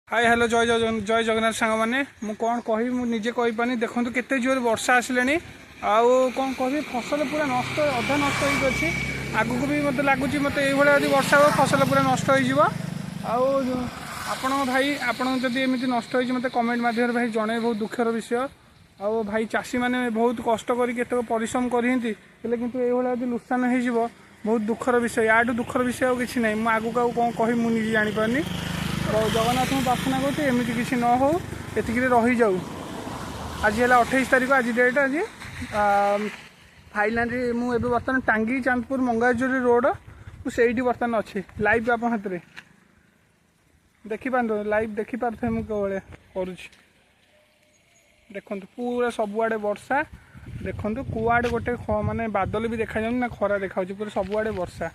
High, hello, ଜୟ ଜୟ ଜୟ ଜଗନ୍ନାଥ ସାଙ୍ଗମାନେ। ମୁଁ କ'ଣ କହିବି, ମୁଁ ନିଜେ କହିପାରୁନି। ଦେଖନ୍ତୁ, କେତେ ଜୋରେ ବର୍ଷା ଆସିଲାଣି। ଆଉ କ'ଣ କହିବି? ଫସଲ ପୁରା ନଷ୍ଟ, ଅଧା ନଷ୍ଟ ହେଇକି ଅଛି। ଆଗକୁ ବି ମୋତେ ଲାଗୁଛି, ମୋତେ ଏଇଭଳିଆ ଯଦି ବର୍ଷା ହେବ, ଫସଲ ପୁରା ନଷ୍ଟ ହେଇଯିବ। ଆଉ ଆପଣଙ୍କ ଭାଇ, ଆପଣଙ୍କ ଯଦି ଏମିତି ନଷ୍ଟ ହେଇଛି, ମୋତେ କମେଣ୍ଟ ମାଧ୍ୟମରେ ଭାଇ ଜଣେଇବେ। ବହୁତ ଦୁଃଖର ବିଷୟ। ଆଉ ଭାଇ, ଚାଷୀମାନେ ବହୁତ କଷ୍ଟ କରି କେତେକ ପରିଶ୍ରମ କରିଛନ୍ତି, ହେଲେ କିନ୍ତୁ ଏଇଭଳିଆ ଯଦି ନୁକସାନ ହେଇଯିବ, ବହୁତ ଦୁଃଖର ବିଷୟ। ୟାଠୁ ଦୁଃଖର ବିଷୟ ଆଉ କିଛି ନାହିଁ। ମୁଁ ଆଗକୁ ଆଉ କ'ଣ କହିବି, ମୁଁ ନିଜେ ଜାଣିପାରୁନି। ଆଉ ଜଗନ୍ନାଥଙ୍କୁ ପ୍ରାର୍ଥନା କରୁଛି, ଏମିତି କିଛି ନ ହଉ, ଏତିକିରେ ରହିଯାଉ। ଆଜି ହେଲା 28 ତାରିଖ, ଆଜି ଡେଟ୍। ଆଜି ଫାଇନାଲି ମୁଁ ଏବେ ବର୍ତ୍ତମାନ ଟାଙ୍ଗି ଚାନ୍ଦପୁର ମଙ୍ଗାଜୁରି ରୋଡ଼, ମୁଁ ସେଇଠି ବର୍ତ୍ତମାନ ଅଛି। ଲାଇଭ୍ ଆପଣଙ୍କ ହାତରେ ଦେଖିପାରୁଥିବେ, ଲାଇଭ୍ ଦେଖିପାରୁଥିବେ ମୁଁ କେଉଁ ଭଳିଆ କରୁଛି। ଦେଖନ୍ତୁ, ପୁରା ସବୁଆଡ଼େ ବର୍ଷା। ଦେଖନ୍ତୁ, କୁଆଡ଼େ ଗୋଟେ ମାନେ ବାଦଲ ବି ଦେଖାଯାଉନି ନା ଖରା ଦେଖାଯାଉଛି, ପୁରା ସବୁଆଡ଼େ ବର୍ଷା।